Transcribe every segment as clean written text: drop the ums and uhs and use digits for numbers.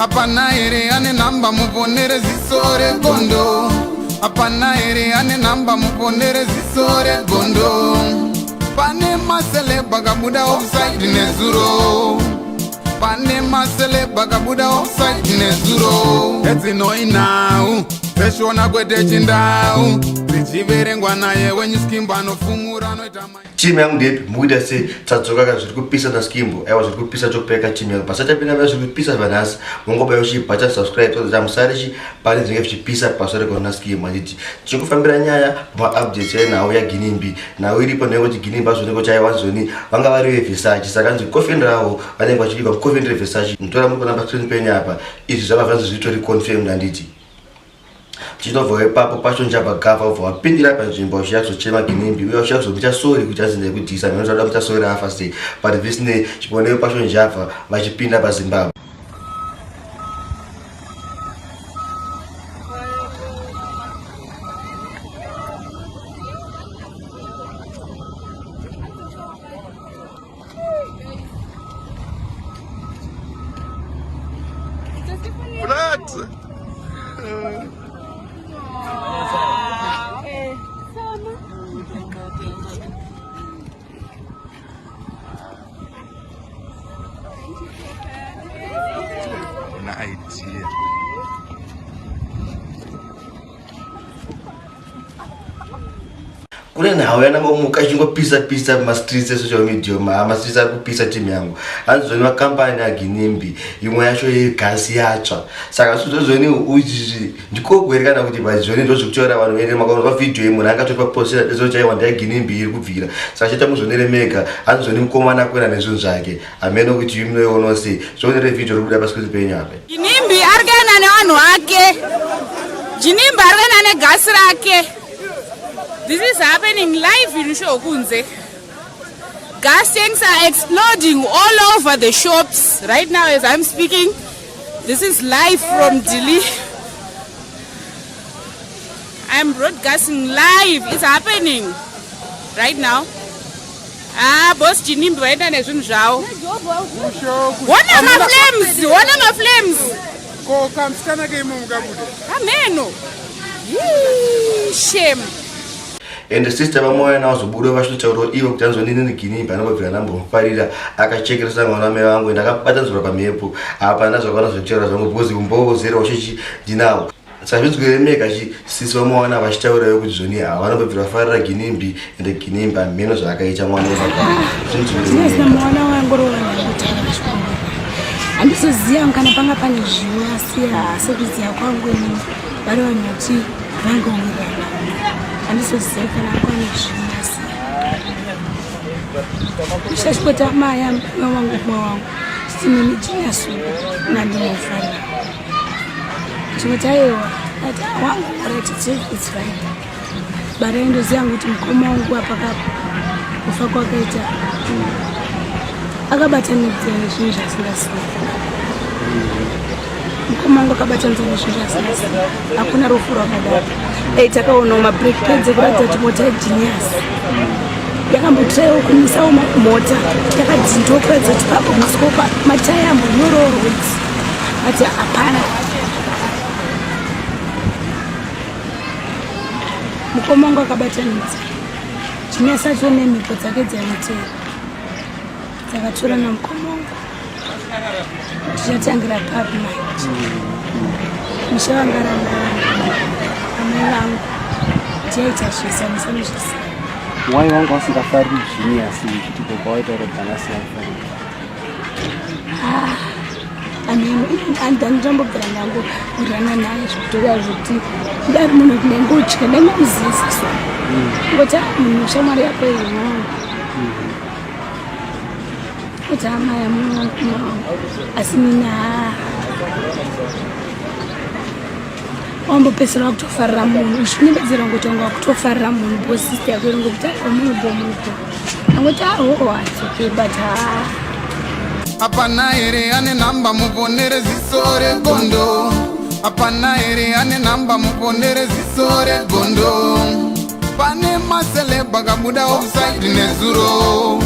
Hapana here ane nhamba muponere ziso regondo? Hapana here ane nhamba muponere ziso regondo? Pane maceleb akabuda offside nezuro. Pane maceleb akabuda offside nezuro. Edzinoinhau dzeshona kwete chindau dzichiverengwa naye wenyuskimbo anofumura anoita. Team yangu ndepi mukuita sei? Tadzoka ka, zviri kupisa naSkimbo. Aiwa, zviri kupisa chokupeka team yangu. Pasati tapinda paya zviri kupisa vanhasi, mongobaya uchibata subscribe so that musare chi pane zvinenge zvichipisa pasore kona Skimbo. Handiti tichikufambira nyaya pamaupdates enhau yaGinimbi. Nhau iripo ndeyekuti Ginimbi azoneko chaiwa zoni vanga vari veVersace, saka nzi coffin ravo vanenge vachibikwa mucoffin reVersace. Mutora muri kuona pascreen penyu apa, izvi zvava zvanzi zvitori confirmed, handiti? Chinobva ipapo pacho njabva gava ubva wapindira panzvimbo uchiya kuzochema Ginimbi uye uchiya kuzomuita sori kuti azinda yekudhisa mheno zvada kuita sori afa sei, but visinei chiponeyo pacho njabva vachipinda paZimbabwe. Flat. Na idea. Kune nhau yanangomuka ichingopisa pisa mumastreets esocial media, mastreets ari kupisa team yangu. Hanzi zvoni makambani aGinimbi imwe yacho yegasi yatsva, saka zvizvozvoni izvi ndikoko here kana kuti vazvoni ndozvekutaura vanhu vene? Makaonwa vhidhiyo yemunhu angatori paposera dezo chaiwa ndeyaGinimbi iri kubvira, saka chaita muzvonere mega. Hanzi zvoni mukomana akuenda nezvinhu zvake, hameno kuti munoionawo sei. Zvionere vhidhiyo iri kubuda pascreen penyu apa. Ginimbi ari kuenda nevanhu vake. Ginimbi ari kuenda negasi rake. This is happening live in Shokunze. Gas tanks are exploding all over the shops right now as I'm speaking. This is live from Dili. I'm broadcasting live. It's happening right now. Ah, boss Ginimbi vaenda nezvinhu zvavo. Ona maflames, ona maflames. Ko kamusikana keimomo kabude? Ameno. Shame. And sister vaMoyana vazobuda vachitotaurawo ivo kuti anzonini Ginimbi anongobvira ndambomufarira, akachekeresa mwana wamai vangu ende akabata nzura pamhepo. Hapana zvakaona zvekutaura zvangu because umbovozera wachechi ndinawo, saka zvinzwiremeka chi sisi vaMowana vachitaurawo kuti zvoni hava vanongobvira vafarira Ginimbi, ende Ginimbi hameno zvaakaita mwana. Mwana wangu handizoziva kana panga pane zvivo, asi sekuziva kwangu inini vari vanhu vati vangowirirana. Handizoziva kana kwane zvivo, asi ushashikota maya wangu mwa wangu sinini jinyasu nandinofarira chingoti aiwa ati wangu, alright, it's fine, but aindoziva kuti mukoma wangu apakapo kufa kwakaita akabatanidza nezvinhu zvasingasii. Mukoma wangu akabatanidza nezvinhu zvasingasii, hakuna rufu rwakadaro. Ei, takaonawo mabrake pads ekuratidza kuti mota yegenius yakambotraiwo kumisawo mota yakadhindiwa kuratidza kuti papo musikopa mataya ambonyororwa, but hapana. Mukoma wangu akabatanidza Genius acho nemhepo dzake dzainotera dzakatora namukoma wangu. Tichatangira papi manje? Misha vangaramba amai vangu tiyaita zvese amusanozvisiya. Wai wanga usingafariri Genius uchiti pawaitaura kuti anasiyafariri? Andambobvira ndangowirirana naye zvekutoda zvekuti kudari munhu kuti ndangotya ndangamuzivisa ngoti munhu shamwari yako iyi kuti hama yamunhu, asi nini haa wambopedzisira wakutofarira munhu uchinyembedzera ngoti wanga wakutofarira munhu because sister yako iringokuti munhu bo munhu bo angoti ahoho, it's okay, but haa. Hapana here ane nhamba muponere ziso regondo? Hapana here ane nhamba muponere ziso regondo? Pane maceleb akabuda offside nezuro.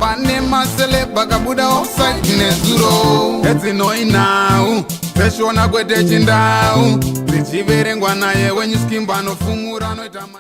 Pane maceleb akabuda offside nezuro. Edzinoinhau. Zveshona kwete chindau, dzichiverengwa naye wenyu Skimbo, anofumura anoita.